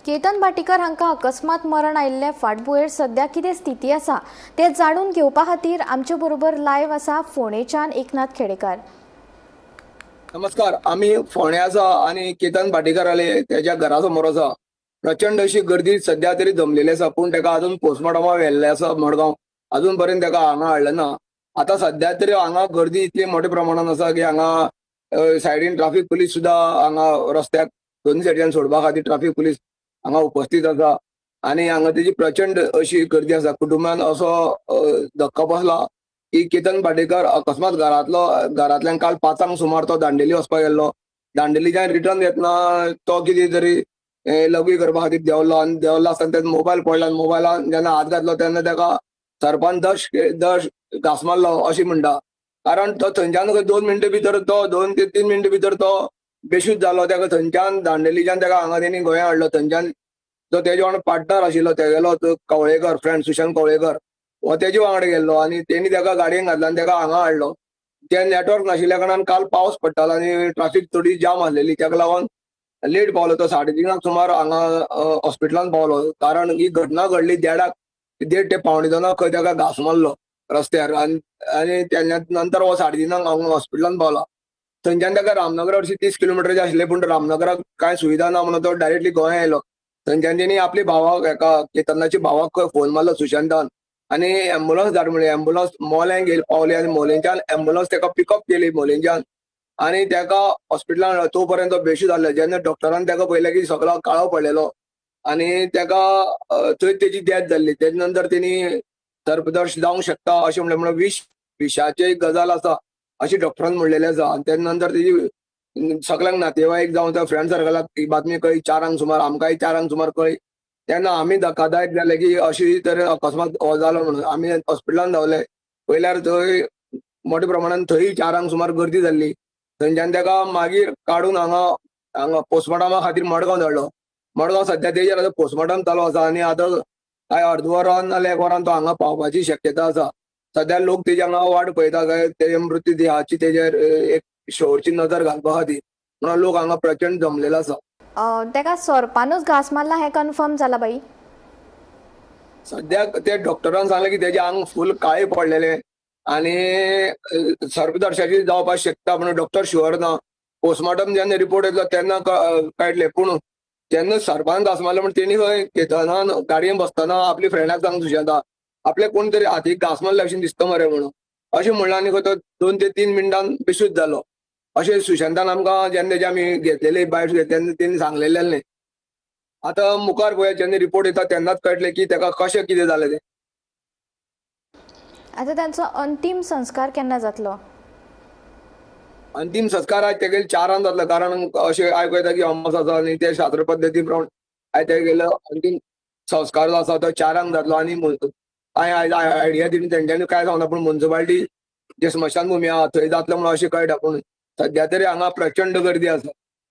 केतन भाटीकर हांकां अकस्मात मरण आयिल्ले फाटभुंयेर सध्या कितें स्थिती आसा तें जाणून घेवपा खातीर आमचे बरोबर लायव्ह आसा फोंडेच्यान एकनाथ खेडेकार. नमस्कार, आमी फोंडे आसा आनी केतन भाटीकाराले तेज्या घरा समोर आसा. प्रचंड अशी गर्दी सध्या तरी जमलेली आसा, पूण तेका अजून पोस्टमॉर्टमा व्हेल्ले आसा मडगांव, अजून पर्यंत तेका हांगा हाडलें ना. आतां सध्या तरी हांगा गर्दी इतली मोठ्या प्रमाणान आसा की हांगा सायडीन ट्राफीक पुलीस सुद्दां हांगा रस्त्याक दोन सायडीन सोडपा खातीर ट्राफीक पुलीस हांगा उपस्थित आसा आनी हांगा तेजी प्रचंड अशी गर्दी आसा. कुटुंबान असो धक्को बसला की केतन भाटीकर अकस्मात घरांतल्यान काल 5 सुमार तो दांडेली वचपाक गेल्लो. दांडेलीच्यान रिटर्न येतना तो कितें तरी लघवी करपा खातीर देंवलो आनी देंवलो आसतना तेजो मोबायल पडलो आनी मोबायलान जेन्ना हात घातलो तेन्ना तेका सरपान दश दश घांस मारलो अशें म्हणटा. कारण तो थंयच्यान 2 मिनटां भितर तो 2 ते 3 मिनटां भितर तो बेशुद्ध जालो. तेका थंयच्यान दांडेलीच्यान तेका हांगा तेणी गोंया हाडलो. थंयच्यान जो तेजे वांगडा पार्टनर आशिल्लो तेगेलो कवळेकर फ्रेंड सुशांत कवळेकर हो तेजे वांगडा गेल्लो आनी तेणी तेका गाडयेन घातलो आनी तेका हांगा हाडलो. ते नेटवर्क नाशिल्ल्या कारणान काल पावस पडटालो आनी ट्राफीक थोडी जाम आसलेली, तेका लागून लेट पावलो. तो 3:30 सुमार हांगा हॉस्पिटलान पावलो. कारण ही घटना घडली 1:30 ते 1:45 खंय तेका घांस मारलो रस्त्यार आनी तेन्ना नंतर हो 3:30 हांगा हॉस्पिटलान पावला. थंयच्यान तेका रामनगरा हरशीं 30 किलोमिटराचेर आशिल्लें, पूण रामनगराक कांय सुविधा ना म्हणून तो डायरेक्टली गोंया आयलो. थंयच्यान तेणी आपल्या भावाक एका केतनाच्या भावाक फोन मारलो सुशांतान आनी एम्बुलन्स धाड म्हणली. एम्बुलन्स मोल्यां गेली पावली आनी मोलेंच्यान एम्बुलन्स तेका पिकअप केली मोलेंच्यान आनी तेका हॉस्पिटलान हाडलो. तो पर्यंत तो बेशुद्ध जाल्लो. जेन्ना डॉक्टरान तेका पळयलें की सगळो काळो पडलेलो आनी तेका थंय तेजी डेथ जाल्ली. तेजे नंतर तेणी सर्पदर्श जावंक शकता अशें म्हणलें, म्हणून विशाची एक गजाल आसा अशें डॉक्टरान म्हणलेलें आसा. आनी तेजे नंतर तेजी सगळ्यांक नातेवाईक जावं त्या फ्रेंड सर्कलाक ही बातमी कळ्ळी 4 सुमार, आमकांय 4 सुमार कळ्ळी. तेन्ना आमी धक्कादायक जाले की अशी तरेन अकस्मात हो जालो म्हणून. आमी हॉस्पिटलान धांवले, पळयल्यार थंय मोठ्या प्रमाणान थंय 4 सुमार गर्दी जाल्ली. थंयच्यान तेका मागीर काडून हांगा हांगा पोस्टमॉर्टमा खातीर मडगांव धाडलो. मडगांव सध्या तेजेर आतां पोस्टमॉर्टम चालू आसा आनी आतां कांय अर्द वरान नाल्यार 1 वरान तो हांगा पावपाची शक्यता आसा. सध्या लोक तेजे हांगा वाट पळयता काय तेजे मृत्युदेहाची तेजेर एक शेवटची नजर घालपा खातीर म्हणून लोक हांगा प्रचंड जमलेलो आसा. तेका सोरपानूच घांस मारला हें कन्फर्म जाला बाई? सद्याक ते डॉक्टरान सांगलें की तेजें आंग फूल काळें पडलेलें आनी सर्पदर्शाची जावपाक शकता म्हणून डॉक्टर शुअर ना. पोस्टमॉर्टम जेन्ना रिपोर्ट येतलो तेन्ना कळटलें. पूण जेन्ना सरपान घांस मारलो म्हण तेणी खंय केतनान गाडयेन बसतना आपल्या फ्रेंडाक सांग सुशांता आपल्या कोण तरी हातीक घांस मारल्या भशेन दिसता मरे म्हणून अशें म्हणलें आनी खंय तो 2 ते 3 मिनटान बेशुद्ध जालो अशें सुशांतान आमकां जेन्ना तेजे आमी घेतलेले बायट्स घेतले तेन्ना तेणी सांगलेलें न्ही. आतां मुखार पळोवया जेन्ना रिपोर्ट येता तेन्नाच कळटलें की तेका कशें कितें जालें तें. आतां तांचो अंतीम संस्कार केन्ना जातलो? अंतीम संस्कार आयज तेगेले 4 जातलो. कारण अशें आयकूं येता की अमास आसा आनी ते शास्त्र पद्दती प्रमाण आयज तेगेलो अंतीम संस्कार जो आसा तो 4 जातलो. आनी कांय आयज आयडिया दिली तेंच्यांनी कांय सांगना, पूण मुन्सिपाल्टी जे स्मशानभुमी आहा थंय जातलो म्हणून अशें कळटा. पूण सद्या तरी हांगा प्रचंड गर्दी आसा.